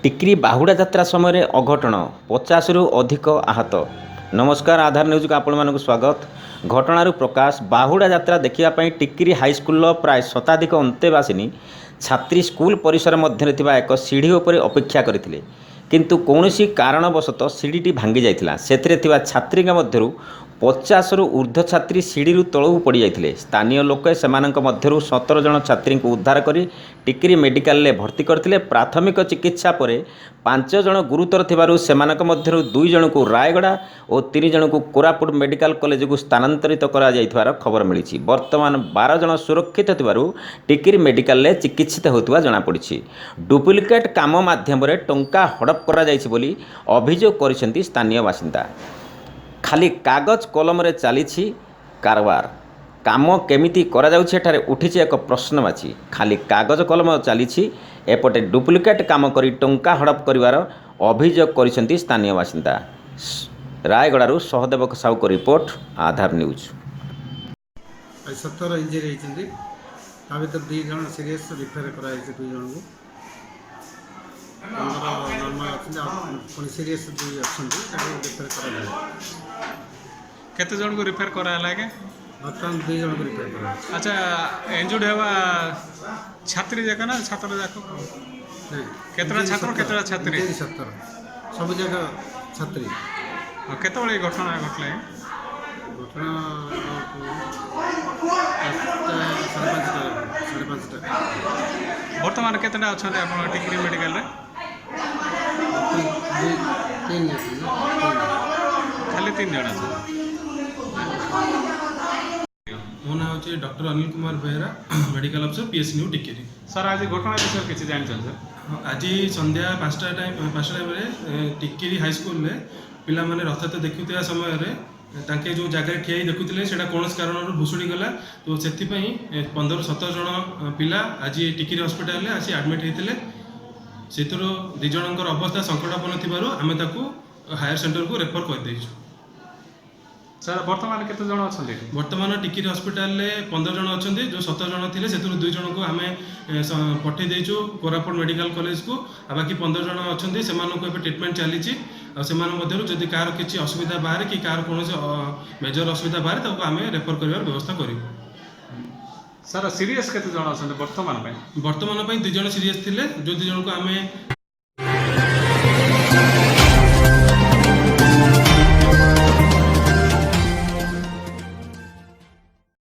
ଟିକିରି ବାହୁଡ଼ା ଯାତ୍ରା ସମୟରେ ଅଘଟଣ, 50ରୁ ଅଧିକ ଆହତ। ନମସ୍କାର, ଆଧାର ନ୍ୟୁଜ୍କୁ ଆପଣମାନଙ୍କୁ ସ୍ୱାଗତ। ଘଟଣାରୁ ପ୍ରକାଶ, ବାହୁଡ଼ା ଯାତ୍ରା ଦେଖିବା ପାଇଁ ଟିକିରି ହାଇସ୍କୁଲର ପ୍ରାୟ ଶତାଧିକ ଅନ୍ତେବାସିନୀ ଛାତ୍ରୀ ସ୍କୁଲ ପରିସର ମଧ୍ୟରେ ଥିବା ଏକ ସିଢ଼ି ଉପରେ ଅପେକ୍ଷା କରିଥିଲେ। କିନ୍ତୁ କୌଣସି କାରଣବଶତଃ ସିଢ଼ିଟି ଭାଙ୍ଗି ଯାଇଥିଲା। ସେଥିରେ ଥିବା ଛାତ୍ରୀଙ୍କ ମଧ୍ୟରୁ 50ରୁ ଉର୍ଦ୍ଧ୍ୱ ଛାତ୍ରୀ ସିଢ଼ିରୁ ତଳକୁ ପଡ଼ିଯାଇଥିଲେ। ସ୍ଥାନୀୟ ଲୋକେ ସେମାନଙ୍କ ମଧ୍ୟରୁ 17 ଜଣ ଛାତ୍ରୀଙ୍କୁ ଉଦ୍ଧାର କରି ଟିକିରି ମେଡ଼ିକାଲରେ ଭର୍ତ୍ତି କରିଥିଲେ। ପ୍ରାଥମିକ ଚିକିତ୍ସା ପରେ 5 ଜଣ ଗୁରୁତର ଥିବାରୁ ସେମାନଙ୍କ ମଧ୍ୟରୁ 2 ଜଣଙ୍କୁ ରାୟଗଡ଼ା ଓ 3 ଜଣଙ୍କୁ କୋରାପୁଟ ମେଡ଼ିକାଲ କଲେଜକୁ ସ୍ଥାନାନ୍ତରିତ କରାଯାଇଥିବାର ଖବର ମିଳିଛି। ବର୍ତ୍ତମାନ 12 ଜଣ ସୁରକ୍ଷିତ ଥିବାରୁ ଟିକିରି ମେଡ଼ିକାଲରେ ଚିକିତ୍ସିତ ହେଉଥିବା ଜଣାପଡ଼ିଛି। ଡୁପ୍ଲିକେଟ୍ କାମ ମାଧ୍ୟମରେ ଟଙ୍କା ହଡ଼ପ କରାଯାଇଛି ବୋଲି ଅଭିଯୋଗ କରିଛନ୍ତି ସ୍ଥାନୀୟ ବାସିନ୍ଦା। ଖାଲି କାଗଜ କଲମରେ ଚାଲିଛି କାରବାର। କାମ କେମିତି କରାଯାଉଛି, ଏଠାରେ ଉଠିଛି ଏକ ପ୍ରଶ୍ନବାଚୀ। ଖାଲି କାଗଜ କଲମ ଚାଲିଛି, ଏପଟେ ଡୁପ୍ଲିକେଟ୍ କାମ କରି ଟଙ୍କା ହଡ଼ପ କରିବାର ଅଭିଯୋଗ କରିଛନ୍ତି ସ୍ଥାନୀୟ ବାସିନ୍ଦା। ରାୟଗଡ଼ାରୁ ସହଦେବ ସାହୁଙ୍କ ରିପୋର୍ଟ, ଆଧାର ନ୍ୟୁଜ୍। ଆଜି 17 ଇଞ୍ଜୁରି ହେଇଛନ୍ତି। ତା ଭିତରେ ଦୁଇ ଜଣ ସିରିୟସ୍, ରିଫେର୍ କରାଯାଇଛି ଦୁଇ ଜଣଙ୍କୁ। 15 ନର୍ମାଲ୍ ଅଛନ୍ତି, ଆଉ ପୁଣି ସିରିୟସ୍ ଦୁଇ ଅଛନ୍ତି, ତାକୁ ରିଫେର୍ କରାଯାଇଛି। କେତେ ଜଣଙ୍କୁ ରିଫେର୍ କରାହେଲା ଆଜ୍ଞା? ବର୍ତ୍ତମାନ ଦୁଇ ଜଣଙ୍କୁ ରିଫେର୍ କରାଯାଇଛି। ଆଚ୍ଛା, ଇଞ୍ଜୁର୍ଡ ହେବା ଛାତ୍ରୀ ଯାକ ନା ଛାତ୍ର ଯାକ? ନାଇଁ। କେତେଟା ଇଞ୍ଜୁରି ଛାତ୍ର, 17। କେତେଟା ଛାତ୍ରୀ? ଇଞ୍ଜୁରି 17, ସବୁ ଯାକ ଛାତ୍ରୀ। ଆଉ କେତେବେଳେ ଏ ଘଟଣା ଘଟିଲା ଆଜ୍ଞା? ଘଟଣା 5ଟା, 5:30, 5:30। ବର୍ତ୍ତମାନ କେତେଟା ଅଛନ୍ତି ଆପଣ ଟିକିରି ମେଡ଼ିକାଲରେ? ବର୍ତ୍ତମାନ ଦୁଇ, ତିନି ଅଛନ୍ତି, ତିନି। ଖାଲି ତିନି ଜଣ ଅଛନ୍ତି? ମୋ ନାଁ ହେଉଛି doctor Anil Kumar Behera, medical officer, PS new Tikiri. Sir, ଆଜି ଘଟଣା ବିଷୟରେ କିଛି ଜାଣିଛନ୍ତି ସାର୍? ହଁ, ଆଜି ସନ୍ଧ୍ୟା 5ଟା ଟାଇମ୍ରେ ଟିକିରି ହାଇସ୍କୁଲରେ ପିଲାମାନେ ରଥଯାତ୍ରା ଦେଖୁଥିବା ସମୟରେ ତାଙ୍କେ ଯେଉଁ ଜାଗାରେ ଠିଆ ହେଇ ଦେଖୁଥିଲେ, ସେଇଟା କୌଣସି କାରଣରୁ ଭୁଷୁଡ଼ି ଗଲା। ତ ସେଥିପାଇଁ 15 17 ଜଣ ପିଲା ଆଜି ଟିକିରି ହସ୍ପିଟାଲରେ ଆସି ଆଡ଼ମିଟ୍ ହେଇଥିଲେ। ସେଥିରୁ ଦୁଇ ଜଣଙ୍କର ଅବସ୍ଥା ସଙ୍କଟାପନ୍ନ ଥିବାରୁ ଆମେ ତାକୁ ହାୟର ସେଣ୍ଟରକୁ ରେଫର କରିଦେଇଛୁ। ସାର୍, ବର୍ତ୍ତମାନ କେତେ ଜଣ ଅଛନ୍ତି ଏଠି? ବର୍ତ୍ତମାନ ଟିକିରି ହସ୍ପିଟାଲରେ 15 ଜଣ ଅଛନ୍ତି। ଯେଉଁ 17 ଜଣ ଥିଲେ, ସେଥିରୁ ଦୁଇ ଜଣଙ୍କୁ ଆମେ ପଠେଇ ଦେଇଛୁ କୋରାପୁଟ ମେଡ଼ିକାଲ କଲେଜକୁ। ଆଉ ବାକି 15 ଜଣ ଅଛନ୍ତି, ସେମାନଙ୍କୁ ଏବେ ଟ୍ରିଟମେଣ୍ଟ ଚାଲିଛି। ଆଉ ସେମାନଙ୍କ ମଧ୍ୟରୁ ଯଦି କାହାର କିଛି ଅସୁବିଧା ବାହାରେ କି କାହାର କୌଣସି ମେଜର ଅସୁବିଧା ବାହାରେ, ତାକୁ ଆମେ ରେଫର କରିବାର ବ୍ୟବସ୍ଥା କରିବୁ। ସାର୍, ସିରିୟସ୍ କେତେ ଜଣ ଅଛନ୍ତି ବର୍ତ୍ତମାନ ପାଇଁ? ବର୍ତ୍ତମାନ ପାଇଁ ଦୁଇ ଜଣ ସିରିୟସ୍ ଥିଲେ, ଯେଉଁ ଦୁଇ ଜଣଙ୍କୁ ଆମେ